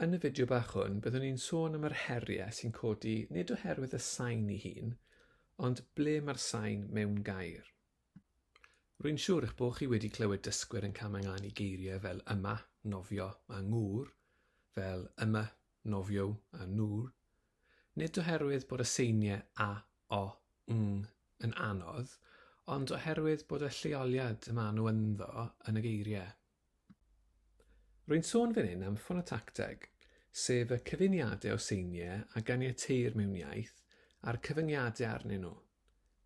Yn y fideo bach hwn, byddwn ni'n sôn am yr heriau sy'n codi nid oherwydd y sain ei hun, ond ble mae'r sain mewn gair. Rwy'n siŵr eich bod chi wedi clywed dysgwyr yn camynganu geiriau fel yma, nofio a ngŵr, fel yma, nofio a nŵr. Nid oherwydd bod y seiniau a, o, ng yn anodd, ond oherwydd bod y lleoliad y maen nhw ynddo yn y geiriau. Rwy'n sôn fan hyn am ffonotacteg, sef y cyfuniadau o seiniau a ganiateir mewn iaith a'r cyfyngiadau arnyn nhw.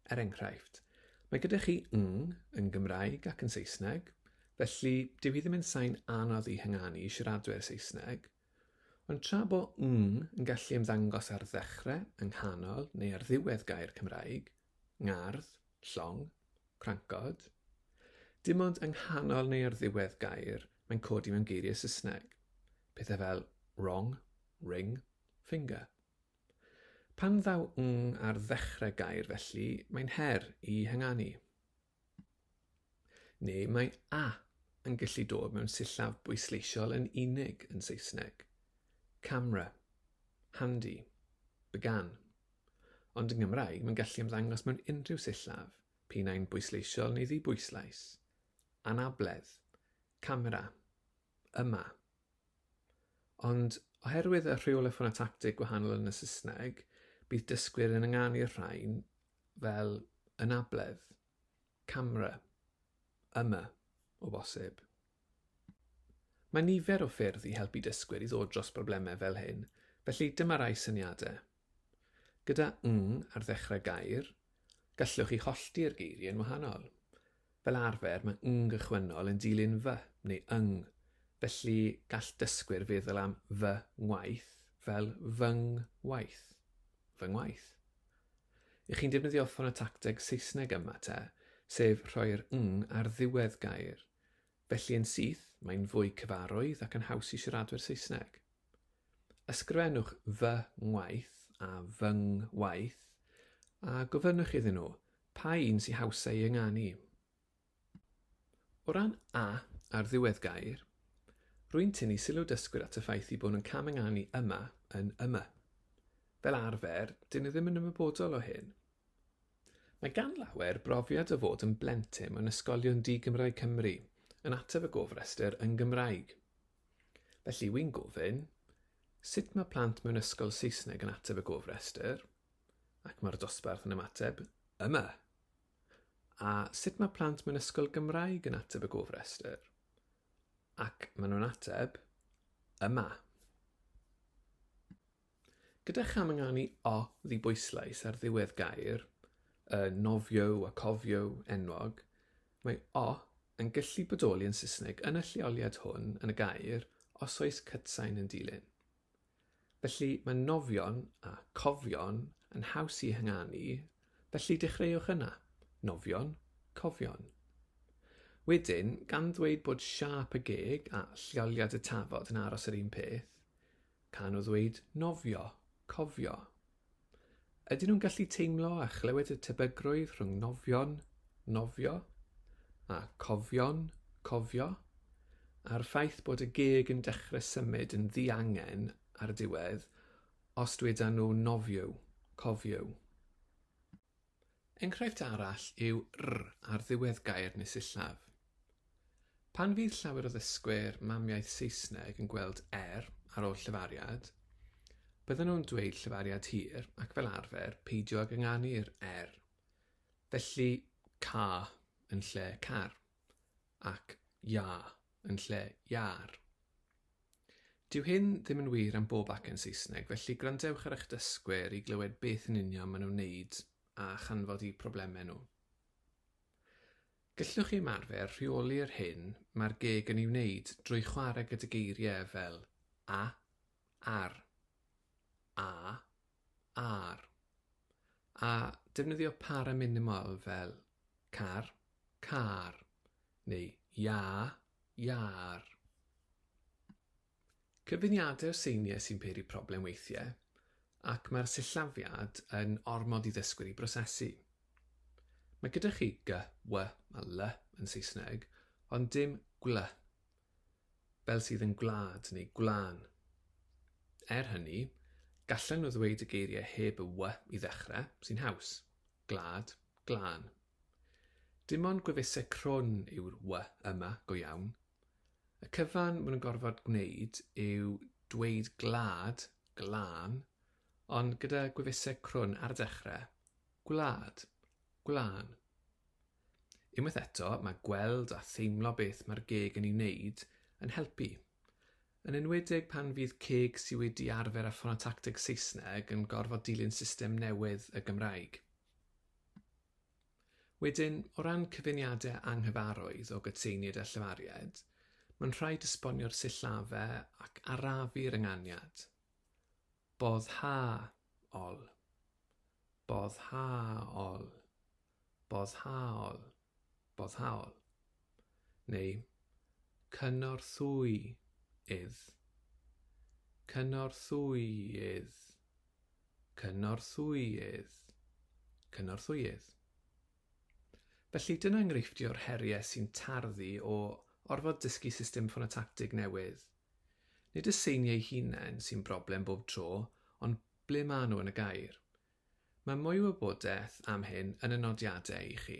Er enghraifft, mae gyda chi ng yn Gymraeg ac yn Saesneg, felly dyw hi ddim yn sain anodd i hynganu i siaradwyr Saesneg. Ond tra bo ng yn gallu ymddangos ar ddechrau, yng nghanol neu ar ddiwedd gair Cymraeg, ngardd, llong, crancod. Dim ond yng nghanol neu ar ddiwedd gair mae'n codi mewn geiriau Saesneg. Pethau fel wrong, ring, finger. Pan ddaw ng ar ddechrau gair felly, mae'n her i hynganu. Neu mae a yn gallu dod mewn sillaf bwysleisiol yn unig yn Saesneg. Camera, handy, began. Ond yn Gymraeg mae'n gallu ymddangos mewn unrhyw sillaf, p'un ai'n bwysleisiol neu ddibwyslais. Anabledd. Camera. Yma. Ond oherwydd y rheolau ffonatactig gwahanol yn y Saesneg, bydd dysgwyr yn ynganu'r rhain fel anabledd, camera, yma, o bosib. Mae nifer o ffyrdd i helpu dysgwyr i ddod dros broblemau fel hyn, felly dyma rai syniadau. Gyda ng ar ddechrau gair, gallwch chi hollti'r geiriau yn wahanol. Fel arfer, mae ng gychwynnol yn dilyn fy neu yng, felly gall dysgwyr feddwl am fy ngwaith fel fyng-waith, fy ngwaith. Y'ch chi'n defnyddio ffonotacteg Saesneg yma te, sef rhoi'r ng ar ddiwedd gair. Felly yn syth, mae'n fwy cyfarwydd ac yn haws i siaradwyr Saesneg. Ysgrifennwch fy ngwaith a fy ngwaith a gofynnwch iddyn nhw pa un sy hawsa i ynganu. O ran a ar ddiwedd gair, rwy'n tynnu sylw dysgwyr at y ffaith eu bod nhw'n cam-ynganu yma yn yma. Fel arfer, dyn nhw ddim yn ymwybodol o hyn. Mae gan lawer brofiad o fod yn blentyn mewn ysgolion di-Gymraeg Cymru, yn ateb y gofrestr yn Gymraeg. Felly, wy'n gofyn, sut mae plant mewn ysgol Saesneg yn ateb y gofrestr? Ac mae'r dosbarth yn ymateb, yma! A sut mae plant mewn ysgol Gymraeg yn ateb y gofrestr? Ac maen nhw'n ateb, yma! Gyda chamynganu o ddibwyslais ar ddiwedd gair, y nofio a cofio enwog, mae o yn gallu bodoli yn Saesneg yn y lleoliad hwn yn y gair os oes cytsain yn dilyn. Felly mae nofion a cofion yn haws i hynganu, felly dechreuwch yna, nofion, cofion. Wedyn, gan ddweud bod siâp y geg a lleoliad y tafod yn aros yr un peth, Can nhw ddweud nofio, cofio? Ydyn nhw'n gallu teimlo a chlywed y tebygrwydd rhwng nofion, nofio, a cofion, cofio? A'r ffaith bod y geg yn dechrau symud yn ddiangen ar y diwedd os dwedan nhw nofio, cofio. Enghraifft arall yw 'r' ar ddiwedd gair neu sillaf. Pan fydd llawer o ddysgwyr mamiaith Saesneg yn gweld 'r' ar ôl llefariad, byddan nhw'n dweud llefariad hir ac fel arfer peidio ag ynganu'r 'r'. Felly 'car' yn lle 'car' ac 'yar' yn lle 'iâr'. Dyw hyn ddim yn wir am bob acen Saesneg, felly gwrandewch ar eich dysgwyr i glywed beth yn union maen nhw'n wneud a chanfod eu problemau nhw. Gallwch chi ymarfer rheoli'r hyn mae'r geg yn ei wneud drwy chwarae gyda geiriau fel a, ar, a, ar, a defnyddio para minimol fel car, car, neu ia, iâr. Cyfuniadau o seiniau sy'n peri problem weithiau, ac mae'r sillafiad yn ormod i ddysgwyr i brosesu. Mae gyda chi g, w a l yn Saesneg, ond dim gwl, fel sydd yn gwlad neu gwlân. er hynny, gallan nhw ddweud y geiriau heb y 'w' i ddechrau, sy'n haws. Gwlad, glân. Dim ond gwefusau crwn yw'r 'w' yma, go iawn. Y cyfan maen nhw'n gorfod gwneud yw dweud gwlad, glân, ond gyda gwefusau crwn ar y dechrau, gwlad, gwlân. Unwaith eto, mae gweld a theimlo beth mae'r geg yn ei wneud yn helpu. Yn enwedig pan fydd ceg sydd wedi arfer â ffonotacteg Saesneg yn gorfod dilyn system newydd y Gymraeg. Wedyn, o ran cyfuniadau anghyfarwydd o gytseiniad a llefariad, mae'n rhaid esbonio'r sillafau ac arafu'r ynganiad. Boddhaol. Boddhaol. Boddhaol. Boddhaol. Neu cynorthwy-ydd. Cynorthwy-ydd. Cynorthwy-ydd. Cynorthwy-ydd. Felly dyna enghreifftiau o'r heriau sy'n tarddu o orfod dysgu system ffonotactig newydd. Nid y seiniau eu hunain sy'n broblem bob tro, ond ble maen nhw yn y gair. Mae mwy o wybodaeth am hyn yn y nodiadau i chi.